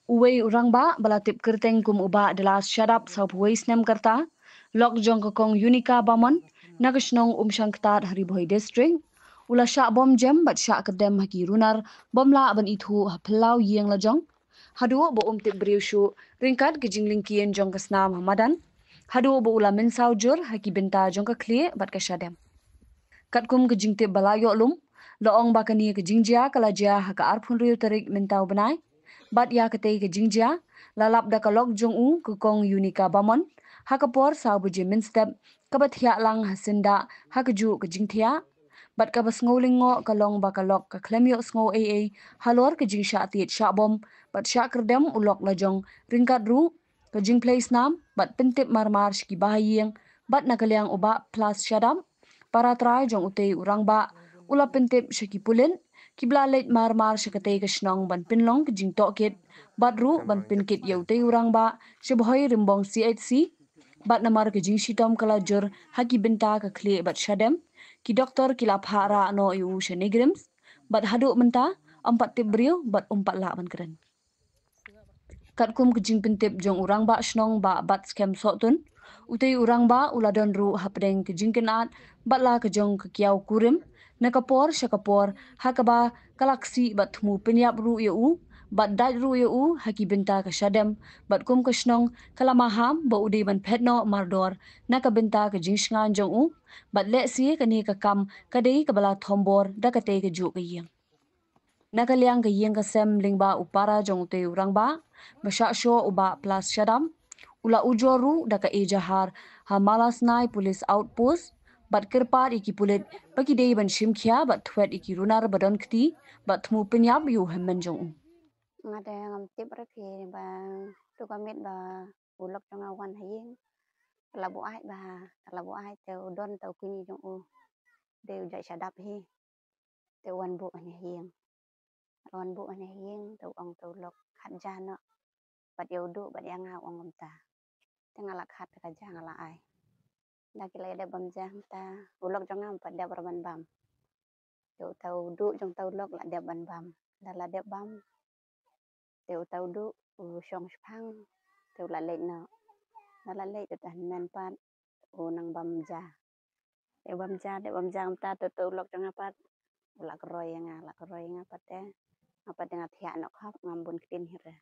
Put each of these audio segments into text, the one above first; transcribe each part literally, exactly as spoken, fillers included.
Uwei u rangbah ba la tip kyrteng kum u Bah Delas Shadap, sawphew wei snem ka rta, lok jong ka kong Unica Bamon, na ka shnong Umshangktat ha Ri Bhoi District, u la shah bom jem bad shah kyrdem ha ki runar bym lah ban ithuh ha phyllaw ïing la jong, haduh ba um tip briew shuh ryngkat ka jinglyngkien jong ka snam ha madan, haduh ba u la mynsaw jur ha ki bynta jong ka khlieh bad ka shadem. Katkum ka jingtip ba la ïoh lum, la ong ba kane ka jingjia ka la jia ha ka arphew hynriew tarik mynta u bnai. Bad ïa katei ka jingjia la lap da ka lok jong u ka kong Unica Bamon, ha ka por saw baje mynstep, kaba thiah lang ha syndah ha kajuh ka jingthiah. Bad kaba sngew lyngngoh ka long ba ka lok ka khlem ïohsngew ei ei halor ka jingshah tied shah bom bad shah kyrdem u lok la jong, ryngkat ruh ka jingphlei snam bad pyntip mar mar sha ki bahaïing. Bad na ka liang u Bah Plas Shadap, para trai jong utei u rangbah, u la pyntip sha ki pulit kiba la leit mar mar sha katei ka shnong ban pynlong ka jingtohkit bad ruh ban pynkit ïa utei u rangbah sha Bhoi Rymbong C H C. Bad namar ka jingshitom ka la jur ha ki bynta ka khlieh bad shadem, ki doktor ki la phah rah noh ïa u sha NEIGRIHMS. Bad haduh mynta ym pat tip briew bad ym pat lah ban kren. Katkum ka jingpyntip jong u rangbah shnong Bah Batskhem Sohtun, utei u rangbah u la don ruh hapdeng ka jingkynad bad la ka jong ka kiaw kurim na ka por sha ka por, ha kaba ka la ksih bad thmu pynïap ruh ïa u bad dait ruh ïa u ha ki bynta ka shadem. Bad kum ka shnong ka la maham ba u dei ban phet noh mardor na ka bynta ka jingshngaiñ jong u. Bad lehse kane ka kam ka dei kaba la thombor da katei kajuh ka ïing. Na ka liang ka ïing ka sem lyngba u para jong utei u rangbah ba shah shoh u Bah Plas Shadap, u la ujor ruh da ka ejahar ha Malasnai Police Outpost bad kyrpad ïa ki pulit ba ki dei ban shim khia bad thwet ïa ki runar ba don kti bad thmu pynïap ïa u hynmen jong u. Nga te ngam tip re phi ba tu ka miet ba u lok jong nga wan ha ïing. Ka la buaid ba, ka la buaid te u don te u kñi jong u. Dei u jait Shadap hi. Te u wan buh ha ïing. Wan buh ha ïing te u ong te u lok khat ja noh. Bad ïa u duh bad ïa nga, u ong kumta. Te nga la khat ka ja nga la ai. Da ki la dep bam ja kumta, u lok jong nga ym pat dep ruh ban bam. Te uta u duh jong uta u lok la dep ban bam. Da la dep bam. Te uta u duh u shong shipang. Te u la leit noh. Da la leit te uta hynmen pat u nang bam ja. Te bam ja, te bam ja kumta te uta u lok jong nga pat u la kroi ïa nga, la kroi ïa nga pat te. Nga pat te nga thiah noh khop, ngam bun ktien hi re.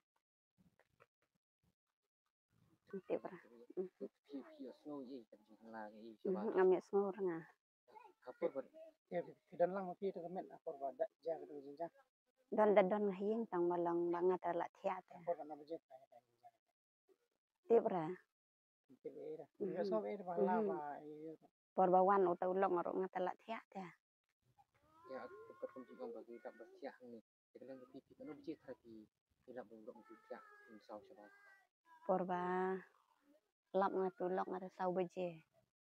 Tip ra. Phi, phi ïohsngew ïa ka jingla ïa ka Mhm, ba. Ngam ïohsngew ra nga. Ka por ba. Ïa, phi, phi don lang ma phi te ka met, ka por ba da ja ka jingja. Don da don nga ha ïing tang ba long ba nga te la thiah te. Ka por ba na baje ka. Tip ra. Tip ïa ra. Mhm. Ïohsngew ïa ra ba la Mhm. Ba ïa. Por ba wan uta u lok nga ruh nga te la thiah te. Ïa, ka por kum jingong ba ki lap ba thiah hangne. Te ka liang ka phi, phi kano baje ka phi, phi lap ba u lok u thiah, u saw shabar. Por ba lap nga tu lok nga te saw baje.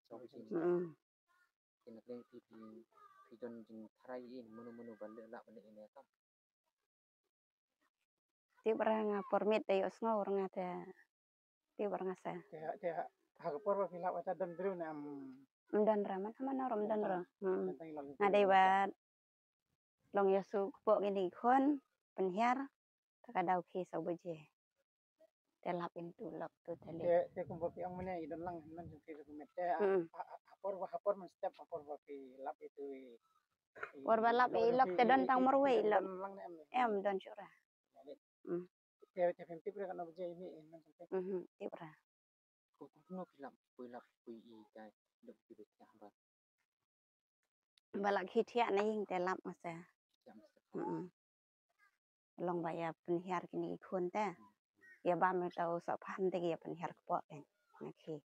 Saw baje. Mm. Te na ka liang phi, phi, phi don jingtharai ïa mano mano ba leh lap ba leh ïa kam. Tip ra nga por miet te ïohsngew ra nga te. Tip ra nga sa. Te, te, ha ka por ba phi lap ata don briew ne em? Ym don ra, man, man ruh ym don ra. Hmm. Nga dei ba long ïa suk kpoh kine ki khun, pynhiar, te ka daw ki saw baje. Te lap ïa tu lok tu te leh. Te, te kumba phi ong mane, i don lang hynmen jong phi ruh kumne. Te, ha, ha, ha por ba, ha por mynstep, ha por ba phi lap ïa tu i, i, Por ba lap i lok te don tang marwei i lok. Don lang ne em? Em, don shuh ra. Hmm. Te, te phim tip re kano baje i mih hynmen jong phi? Mhm, tip ra. Ko kumno phi lap, phi lap, phi i ka, dok phi bit ka ba. Ba la ki thiah na ïing te lap nga sa. Thiah nga sa. Mm-mm. Long ba ïa pynhiar kine ki khun te. Ïa bam ïa uta u sohphan te ki ïa pynhiar kpoh te. Na ki.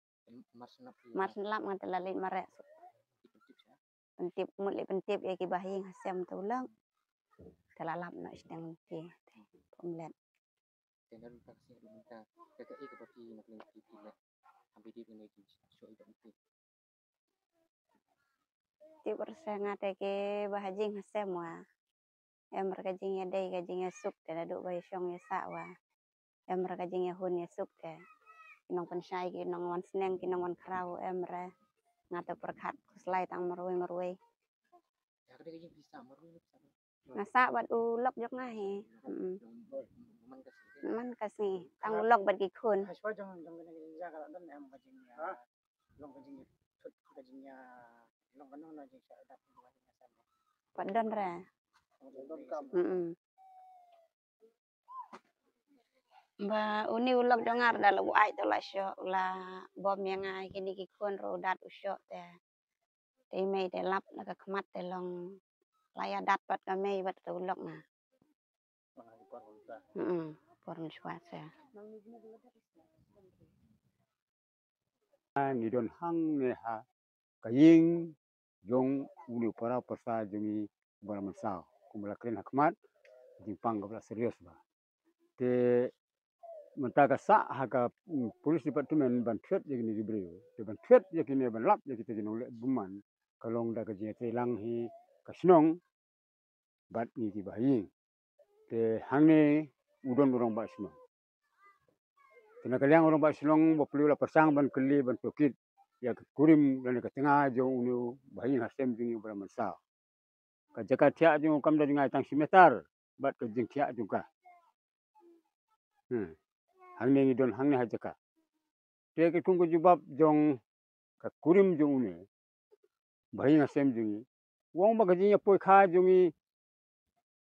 Mar sngap ïa. Mar sngap nga te la leit mareh. Ki pyntip sa. Pyntip mut leit pyntip ïa ki bahaïing ha sem te u lok. Te la lap noh sdang ki. Pom let. Te na ruh ka sngewthuh mynta, ka kaei kaba phi na phi phi phi leh. Haba dei phi ne ki shu i dok phi. Tip ra sa nga te ki ba ha jing ha sem wa. Em ra ka jingïadei ka jingïasuk te naduh ba ïashong ïasah wa. Em ra ka jingïahun ïasuk te. Ki nongpynshai ki nongwan sneng ki nongwan khraw em ra. Nga te pyrkhat khuslai tang marwei marwei. Ïa ka dei ka jingpisa marwei ne pisa. Nga sah bad u lok jong nga hi. Mm. Man ka sngi. Tang u lok bad ki khun. Hashwa jong jong kane ka jaka la don em ka jing ya. Long ka jing thut ka jing ya. Long ka nong na jing sa dap. Pat don re. Don kam. Mm. Ba uni u lok jong nga da la u ai to la shoh la bom ya nga kini ki khun ro dat u shoh te. Te mei te lap la ka khmat te long la ya dat pat ka mei bad ka u lok nga. Mm, por un shwa se. Ngi don hangne ha ka ïing jong uni u para pyrsa jong ngi ba la mynsaw. Kumba la kren ha khmat, jingpang kaba la serious ba. Te mynta ka sah ha ka, mm, police department ban thied ïa kine ki briew. Te ban thied ïa kine ban lap ïa kita ki nongleh bymman ka long da ka jingïatreilang hi ka shnong bad ngi ki bahaïing. Te hangne u don u rangbah shnong. Te na ka liang u rangbah shnong ba plie u la pyrshang ban kylli ban tohkit ïa ka kurim lane ka tnga jong uni u bahaïing hasem jong ngi ba la mynsaw. Ka jaka thiah jong u kam da jngai tang shi meter bad ka jingthiah jong ka. Hmm. Hangne ngi don hangne ha jaka. Te ka kum ka jubab jong ka kurim jong une bahaïing hasem jong ngi. Wang ba ka jingïapoi kha jong ngi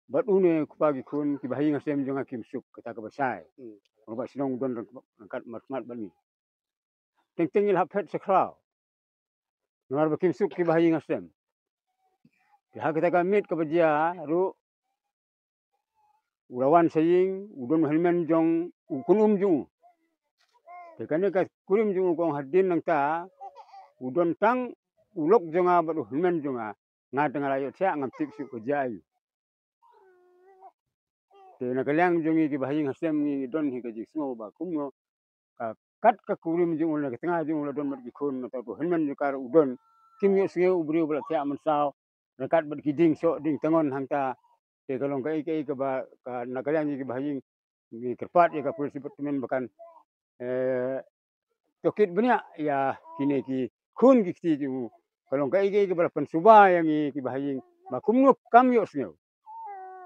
bad une kpa ki khun ki bahaïing hasem jong nga kim suk kata kaba shai. Hmm. Rangbah shnong don rang-, rangkat markhmat bad ngi. Teng teng ngi la hap phet sha khlaw. Namar ba kim suk ki bahaïing hasem. Te ha kata ka miet kaba jia ruh u la wan sha ïing u don u hynmen jong u khun um jong u. Te kane ka kurim jong u ka ong hadien nangta u don tang u lok jong nga bad u hynmen jong nga. Nga te nga la ïoh thiah ngam tip shuh ka jia aïu. Te na ka liang jong ngi ki bahaïing hasem ngi don hi ka jingsngew ba kumno ka kat ka kurim jong u lane ka tnga jong u la don bad ki khun, nangta u hynmen jong ka ruh u don. Kim ïohsngew u briew ba la thiah mynsaw ryngkat bad ki dieng soh dieng tngon hangta. Te ka long kaei kaei kaba ka na ka liang jong ngi ki bahaïing ngi kyrpad ïa ka police department ba kan, eh, tohkit bniah ïa kine ki khun ki kti jong u. Ka long kaei kaei kaba la pynsuba ïa ngi ki bahaïing ba kumno kam ïohsngew.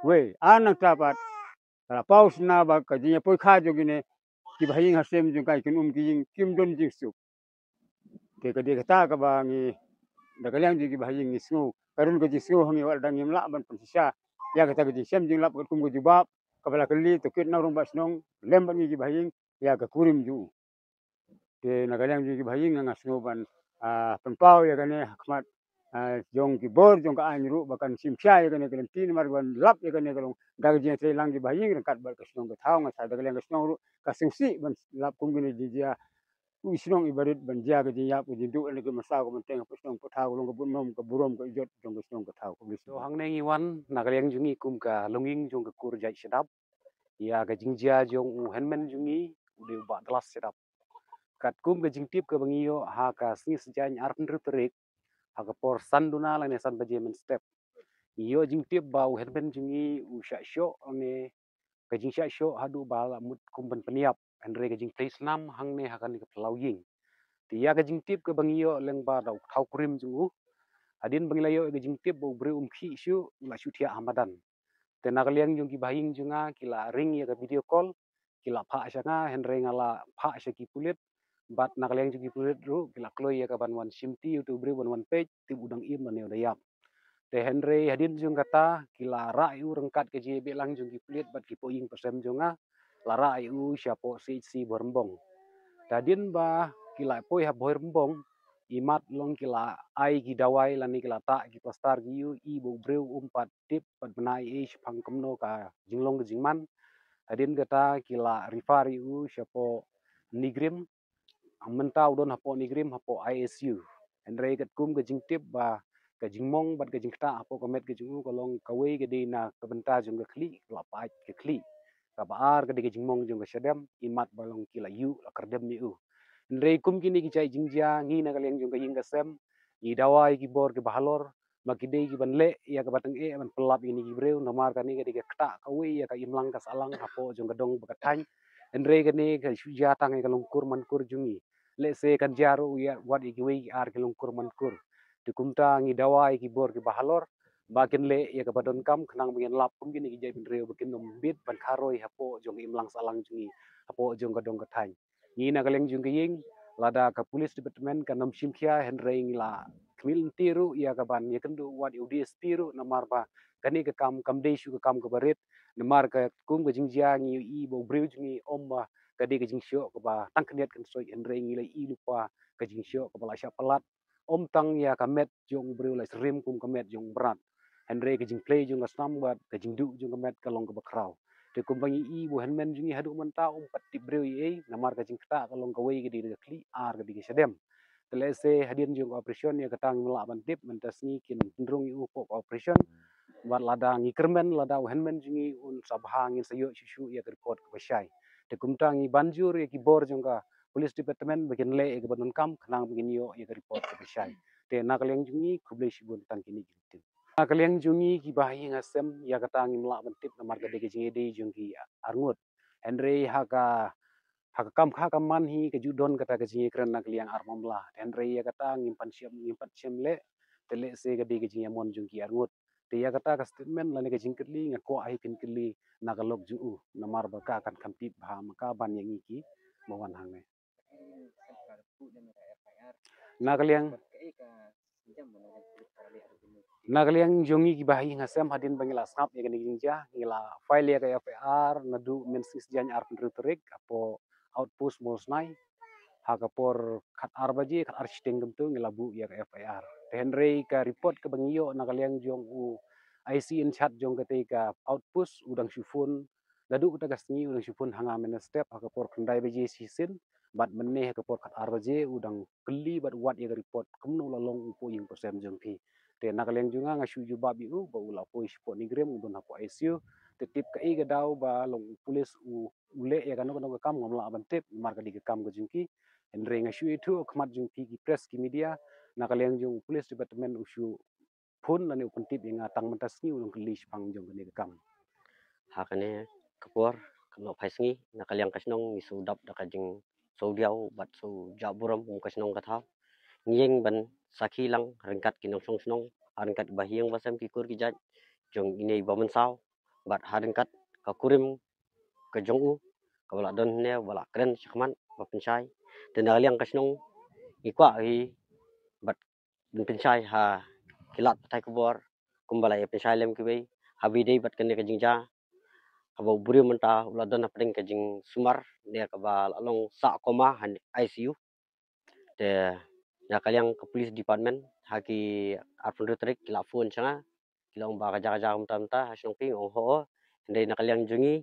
Wei, ar nangta pat ka la paw shynna ba ka jingïapoi kha jong kine ki bahaïing hasem jong ka ïa kin um ki ïing kim don jingsuk. Te ka dei kata kaba ngi da ka liang jong ki bahaïing ngi sngew. Ka don ka jingsngew ha ngi wat la dang ngim lah ban pynshisha ïa kata ka jingshem jinglap katkum ka jubab kaba la kylli tohkit na u rangbah shnong lem bad ngi ki bahaïing ïa ka kurim jong u. Te na ka liang jong ki bahaïing nga sngew ban, ah, pynpaw ïa kane ha khmat, ah, jong ki bor jong ka aiñ ruh ba kan shim shai ïa kane ka lynti namar ban lap ïa kane ka long da ka jingïatreilang ki bahaïing ryngkat bad ka shnong ka thaw. Nga sa da ka liang ka shnong ruh ka sngewsih ban lap kum kine jingjia u shnong i barit ban jia ka jingïap ka jingduh lane ka mynsaw ka mynteng ha shnong ka thaw ka long ka bun nom ka burom ka ijot jong ka shnong ka thaw. Khublei shibun. To hangne ngi wan na ka liang jong ngi kum ka longïing jong ka kur jait shadap ïa ka jingjia jong u hynmen jong ngi u dei u Bah Dlas Shadap. Katkum ka jingtip kaba ngi ïoh ha ka sngi Saitjaiñ arphew hynriew tarik ha ka por san duna lane san baje mynstep. Ngi ïoh jingtip ba u hynmen jong ngi u shah shoh lane ka jingshah shoh haduh ba la mut kum ban pynïap hynrei ka jingtrei snam hangne ha kane ka phyllaw ïing. Te ïa ka jingtip kaba ngi ïoh lyngba da u thaw kurim jong u. Hadien ba ngi la ïoh ïa ka jingtip ba u briew um khih shuh u la shu thiah ha madan. Te na ka liang jong ki bahaïing jong nga ki la ring ïa ka video call ki la phah sha nga hynrei nga la phah sha ki pulit. Bad na ka liang jong ki pulit ruh ki la kloi ïa ka ban wan shimti ïa utu u briew ban wan peit tip u dang im lane u da ïap. Te hynrei hadien jong kata ki la rah ïa u ryngkat ka jingïabeh lang jong ki pulit bad ki poh ïing poh sem jong nga. La rah ïa u shapoh C H C Bhoirymbong. Te hadien ba ki la poi ha Bhoirymbong imat long ki la ai ki dawai lane ki la tah ki plastar ki ïa u i ba u briew um pat tip pat bna ei ei shaphang kumno ka jinglong ka jingman. Hadien kata ki la refer ïa u shapoh NEIGRIHMS. Mynta u don hapoh NEIGRIHMS hapoh I S U. Hynrei katkum ka jingtip ba ka jingmong bad ka jingktah hapoh ka met ka jong u ka long kawei ka dei na ka bynta jong ka khlieh ka la pait ka khlieh. Kaba ar ka dei ka jingmong jong ka shadem imat ba long ki la ïuh la kyrdem ïa u. Hynrei kum kine ki jait jingjia ngi na ka liang jong ka ïing ka sem ngi dawa ïa ki bor kiba halor ba ki dei ki ban leh ïa kaba tyngeh ban pynlap ïa kine ki briew namar kane ka dei ka ktah kawei ïa ka imlang ka sahlang hapoh jong ka dong bad ka thaiñ. Hynrei kane ka shu jia tang ïa ka longkur mankur jong ngi. Lehse kan jia ruh ïa wat ïa kiwei ki ar ki longkur mankur. Te kumta ngi dawa ïa ki bor kiba halor ba kin leh ïa kaba donkam khnang ba ngin lap kum kine ki jaitbynriew ba kin ym bit ban kharoi hapoh jong ka imlang sahlang jong ngi, hapoh jong ka dong ka thaiñ. Ngi na ka liang jong ka ïing, lada ka police department kan ym shim khia, hynrei ngi la khmih lynti ruh ïa ka ban ïakynduh wad ïa u D S P ruh, namar ba kane ka kam kam dei shuh ka kam kaba rit, namar ka kum ka jingjia ngi ïohi ba u briew jong ngi ym ba ka dei ka jingshoh kaba tang khyndiat khynsoit, hynrei ngi la ïohi lypa ka jingshoh kaba la shah palat, ym tang ïa ka met jong u briew la syriem kum ka met jong u mrad. Hynrei ka jingplie jong ka snam bad ka jingduh jong ka met ka long kaba khraw. Te kumba ngi ïohi ba u hynmen jong ngi haduh mynta um pat tip briew ei ei, namar ka jingktah ka long kawei ka dei ka khlieh, ar ka dei ka shadem. Te lehse hadien jong ka operation ïa kata ngim lah ban tip, mynta sngi kin pynrung ïa u hapoh ka operation. Bad lada ngi kyrmen, lada u hynmen jong ngi un sa bha, ngin sa ïoh shuh shuh ïa ka report kaba shai. Te kumta ngi ban jur ïa ki bor jong ka police department ba kin leh ïa kaba donkam khnang ba ngin ïoh ïa ka report kaba shai. Te na ka liang jong ngi khublei shibun tang kine ki ktien. Na ka liang jong ngi kiba ha ïing ha sem, ïa kata ngim lah ban tip namar ka dei ka jingïadei jong ki arngut. Hynrei ha ka, ha ka kam kha ka man hi ka ju don kata ka jingïakren na ka liang ar mamla. Hynrei ïa kata ngim pat shym, ngim pat shym leh, te lehse ka dei ka jingïamon jong ki arngut. Te ïa kata ka statement lane ka jingkylli nga kwah hi kin kylli na ka lok jong u, namar ba ka kan kham tip bha ma ka ban ïa ngi kiba wan hangne. Na ka liang, na ka liang jong ngi kiba ha ïing ha sem, hadien ba ngi la sngap ïa kane ka jingjia, ngi la file ïa ka F I R naduh mynsngi Saitjaiñ arphew hynriew tarik hapoh outpost Mawsnai, ha ka por khatar baje, khatar shiteng kumto ngi la buh ïa ka F I R. Te hynrei ka report kaba ngi ïoh na ka liang jong u I C in charge jong katei ka outpost u dang shu phone, naduh kata ka sngi u dang shu phone ha nga mynne step ha ka por khyndai baje shisien, bad mynne ha ka por khatar baje u dang kylli bad wad ïa ka report kumno la long u poh ïing poh sem jong phi. Te na ka liang jong nga nga shu jubab ïa u ba u la poi shapoh NEIGRIHMS, u don hapoh I C U. Te tip kaei ka daw ba long u police u, u leh ïa kano kano ka kam ngam lah ban tip namar ka dei ka kam ka jong ki. Hynrei nga shu ïathuh ha khmat jong phi ki press ki media, na ka liang jong u police department u shu phone lane u pyntip ïa nga tang mynta sngi u long kylli shaphang jong kane ka kam. Ha kane ka por ka lok phai sngi na ka liang ka shnong ngi shu dap da ka jingsngewdiaw bad shu jah burom kum ka shnong ka thaw. Ngi ïeng ban sakhi lang ryngkat ki nongshong shnong, ryngkat ba ha ïing ba sem ki kur ki jait jong ine i Bah Mynsaw bad ha ryngkat ka kurim ka jong u kaba la don ne ba la kren shakhmat ba pynshai. Te na ka liang ka shnong ngi kwah hi bad ban pynshai ha ki lad pathai khubor kumba la ïa pynshai lem kiwei ha ba ïadei bad kane ka jingjia kaba u briew mynta u la don hapdeng ka jingsumar ne kaba la long sah coma ha I C U. Te na ka liang ka police department ha ki arphew hynriew tarik ki la phone sha nga, ki la ong ba ka jaka jaka mynta mynta ha shnong phi, nga ong ho. Hynrei na ka liang jong ngi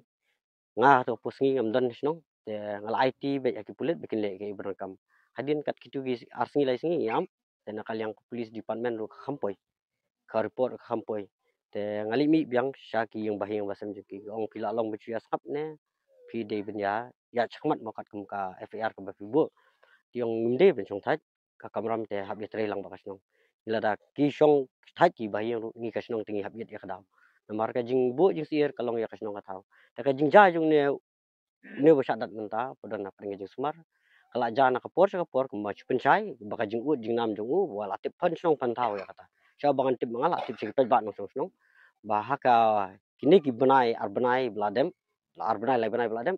nga ha to pus ngi ngam don ha shnong, te nga la aiti beit ha ki pulit ba kin leh kaei ba donkam. Hadien kat kitu ki ar sngi lai sngi ngi am, te na ka liang ka police department ruh ka kham poi, ka report ka kham poi. Te nga leit mih biang sha ki ïing ba ha ïing ba sem jong ki, ong phi la long ba shu ïa sngap ne phi dei ban ïa ïa shakhmat mo katkum ka F I R kaba phi buh. Te ong ngim dei ban shong thait, ka kamram te hap ïa trei lang bad ka shnong. Ngi lada ki shong thait ki ba ha ïing ruh ngi ka shnong te ngi hap ïa ka daw. Namar ka jingbuh jingsyier ka long ïa ka shnong ka thaw. Te ka jingjia jong ne ne ba shah dat mynta ba don hapdeng ka jingsumar. Ka la jia na ka por sha ka por kumba shu pynshai ba ka jingud jingnam jong u ba la tip phan shnong phan thaw ïa kata. Sha ba ngan tip ma nga la tip sha ki paidbah nongshong shnong ba ha ka kine ki bnai ar bnai ba la dep, la ar bnai lai bnai ba la dep,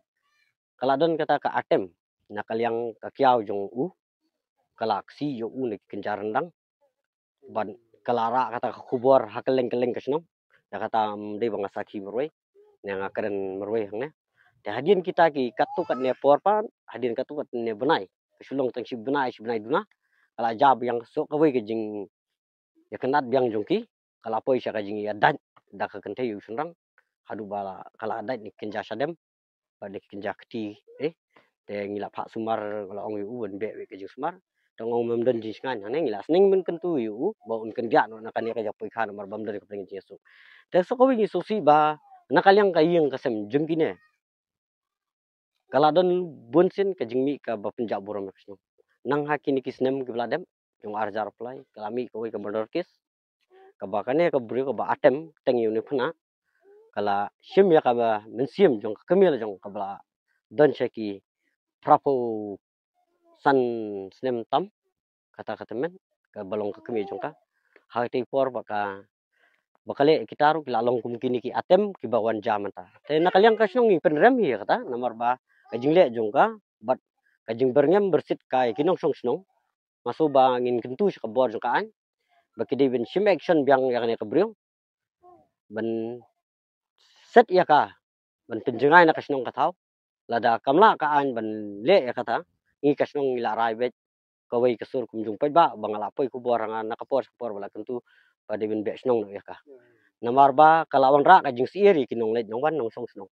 ka la don kata ka attempt na ka liang ka kiaw jong u, ka la ksi ïa u na ki kynja ryndang. Ban ka la rah kata ka khubor ha kylleng kylleng ka shnong. Ïa kata, mm, dei ba nga sakhi marwei ne nga kren marwei hangne. Te hadien kita ki katto katne por pat, hadien katto katne bnai, ka shu long tang shi bnai shi bnai duna, ka la jia biang shuh kawei ka jingïakynad biang jong ki, ka la poi sha ka jingïadait da ka kynthei u shynrang haduh ba la, ka la dait na ki kynja shadem bad na ki kynja kti. Eh, te ngi la phah sumar, nga la ong ïa u ban beh beit ka jingsumar. Te nga ong mem don jingshngaiñ hangne, ngi la sneng ban kyntu ïa u ba un kyndiah noh na kane ka jaka poi kha namar bym don ka pdeng jingsuk. Te shuh kawei ngi sngewsih ba na ka liang ka ïing ka sem jong kine ka la don bun sien ka jingmih kaba pynjah burom ïa ka shnong. Nang ha kine ki snem kiba la dep jong ar hajar arphew lai ka la mih kawei ka murder case, kaba kane ka briew kaba attempt teng ïa une u khynnah ka la shim ïa kaba mynsiem jong ka kmie la jong kaba la don sha ki phraphew san snem tam, kata ka tymmen kaba long ka kmie jong ka. Ha katei por ba ka ba ka leh kita ruh ki la long kum kine ki atem kiba wan jia mynta. Te na ka liang ka shnong ngi pynrem hi ïa kata, namar ba ka jingleh jong ka bad ka jingbyrngem byrsit ka ïa ki nongshong shnong. Nga sngew ba ngin kyntu sha ka bor jong ka aiñ ba ki dei ban shim action biang ïa kane ka briew, ban set ïa ka, ban pynjngai na ka shnong ka thaw. Lada kam lah ka aiñ ban leh ïa kata, ngi ka shnong ngi la rai beit kawei ka sur kum jong paidbah ba nga la poi khubor ha nga na ka por sha ka por ba la kyntu ba dei ban beh shnong noh ïa ka. Namar ba ka la wanrah ka jingsyier ïa ki nongleit nongwan nongshong shnong.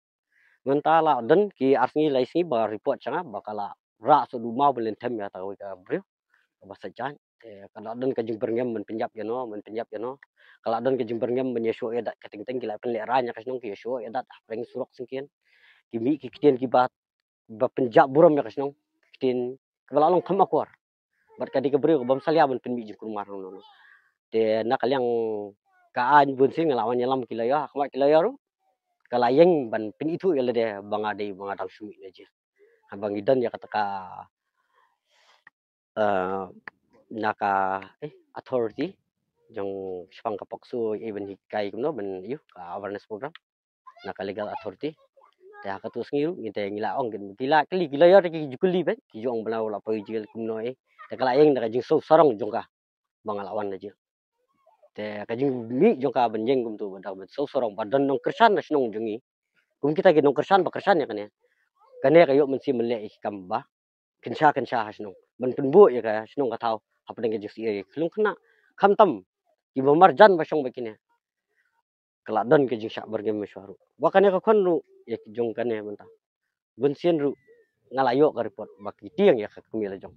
Mynta la don ki ar sngi lai sngi ba report sha nga ba ka la rah sha u maw ban lynthem ïa kata kawei ka briew kaba sait jaiñ. Te ka la don ka jingbyrngem ban pynïap ïano, ban pynïap ïano. Ka la don ka jingbyrngem ban ïashoh ïadat, ka teng teng ki la pynlehrain ïa ka shnong, ki ïashoh ïadat hapdeng surok syngkien. Ki mih ki ktien kiba, ba pynjah burom ïa ka shnong, ki ktien kiba la long kham akor. Bad ka dei ka briew kabym salia ban pynmih jingkulmar hangno hangno. Te na ka liang ka aiñ bunsien nga la wan ïalam ki lawyer, ha khmat ki lawyer ruh ka la ïeng ban pynithuh ïa lade ba nga dei ba nga dang shu mih na jel. Haba ngi don ïa kata ka, eh, na ka, eh, authority jong shaphang ka POCSO, eh, ban hikai kumno ban ïoh ka awareness program na ka legal authority. Te ha katu ka sngi ruh ngi te ngi la ong, ki la kylli, ki lawyer ki ju kylli beit, ki ju ong ba u la poi jel kumno, eh. Te ka la ïeng da ka jingsngewsarong jong ka ba nga la wan na jel. Te ka jingmih jong ka ban ïeng kumtu ba da ban sngewsarong ba don nongkyrshan na shnong jong ngi. Kum kita ki nongkyrshan ba kyrshan ïa kane, kane ka ïoh mynsiem ban leh ïa ki kam ba kynsha kynsha ha shnong ban pynbuh ïa ka shnong ka thaw hapdeng ka jingsyier ïa ki khyllung khynnah, khamtam kiba marjan ba shong bad kine. Ka la don ka jingshah byrngem mynshuwa ruh. Ba kane ka khon ruh ïa ki jong kane mynta, bunsien ruh nga la ïoh ka report ba ki tieng ïa ka kmie la jong.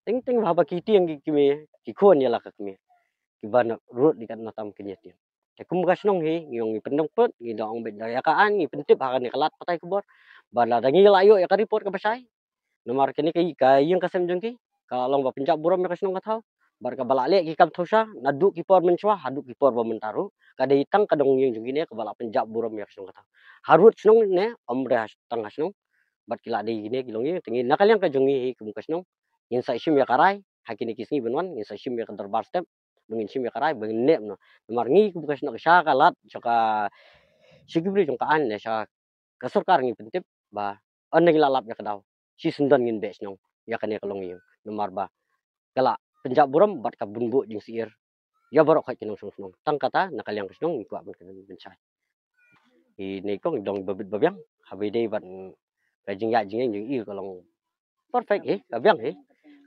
Teng teng ba haba ki tieng ki kmie, ki khun ïa la ka kmie, kiba na rud ïa katno tam kin ïa tieng. Te kum ka shnong hi ngi ong ngi pyndong put, ngi da ong beit da ïa ka aiñ, ngi pyntip ha kane ka lad pathai khubor ba lada ngi la ïoh ïa ka report kaba shai. Namar kane ka, ka ïing ka sem jong ki ka long ba pynjah burom ïa ka shnong ka thaw. Bad kaba la leh ki kam thaw sha naduh ki por mynshuwa haduh ki por ba mynta ruh, ka dei tang ka dong ïing jong kine kaba la pynjah burom ïa ka shnong ka thaw. Harud shnong ne, ym re tang ha shnong. Bad ki la dei kine ki long ïing, te ngi na ka liang ka jong ngi hi kum ka shnong, ngin sa shim ïa ka rai ha kine ki sngi ban wan, ngin sa shim ïa ka dorbar step, ba ngin shim ïa ka rai ba ngin neh noh. Namar ngi kum ka shnong sha ka lad, sha ka, sha ki briew jong ka aiñ ne sha ka sorkar ngi pyntip ba ynda ngi la lap ïa ka daw, shisyndon ngin beh shnong ïa kane ka long ïing. Namar ba ka la pynjah burom bad ka pynbuh jingsyier ïa baroh khoit ki nongshong shnong. Tang kata na ka liang ka shnong ngi kwah ban kren ban shai. Ine kong dong ba bit ba biang, haba ïadei bad ka jingïaid jingïeng jong i ka long perfect hi, ka biang hi.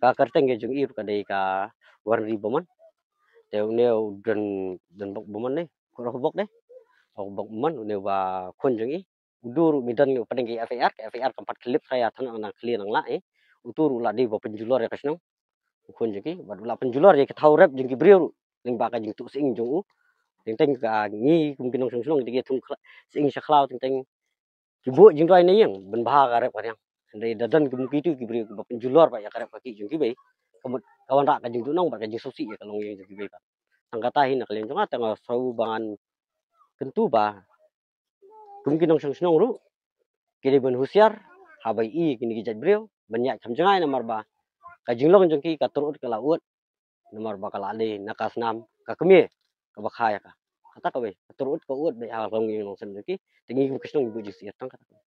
Ka kyrteng ka jong i ka dei ka Wanri Bamon. Te une u Don, Donbok Bamon ne, ko Bok ne, Bok Bamon une ba khun jong i. U dur u midon u pdeng ka F I R, ka F I R kam pat khyllip sa ïa tang nang khlieh nang lah, eh. U dur u la dei ba pynjulor ïa ka shnong. U khun jong ki, bad u la pynjulor ïa ka thaw rep jong ki briew ruh lyngba ka jingtuh sying jong u. Teng teng ka ngi kum ki nongshong shnong ngi thung sying sha khlaw, teng teng ki buh jingduwai na ïing ban bha ka rep ka riang. Hynrei da don kum kitu ki briew kiba pynjulor ba ïa ka rep ka ki jong ki bei, ka mut ka wanrah ka jingduhnong bad ka jingsngewsih ïa ka long ïing jong ki bei pat. Tang kata hi na ka liang jong nga, tang nga sngew ba ngan kyntu ba kum ki nongshong shnong ruh ki dei ban husiar haba i kine ki jait briew ban ïaid kham jngai, namar ba ka jinglong jong ki ka tur ud ka la ud, namar ba ka la dei na ka snam ka kmie kaba kha ïa ka. Kata kawei, ka tur ud ka ud beit ha ka long ïing long sem jong ki. Te ngi kum ka shnong ngi buh jingsngewsih tang kata kawei.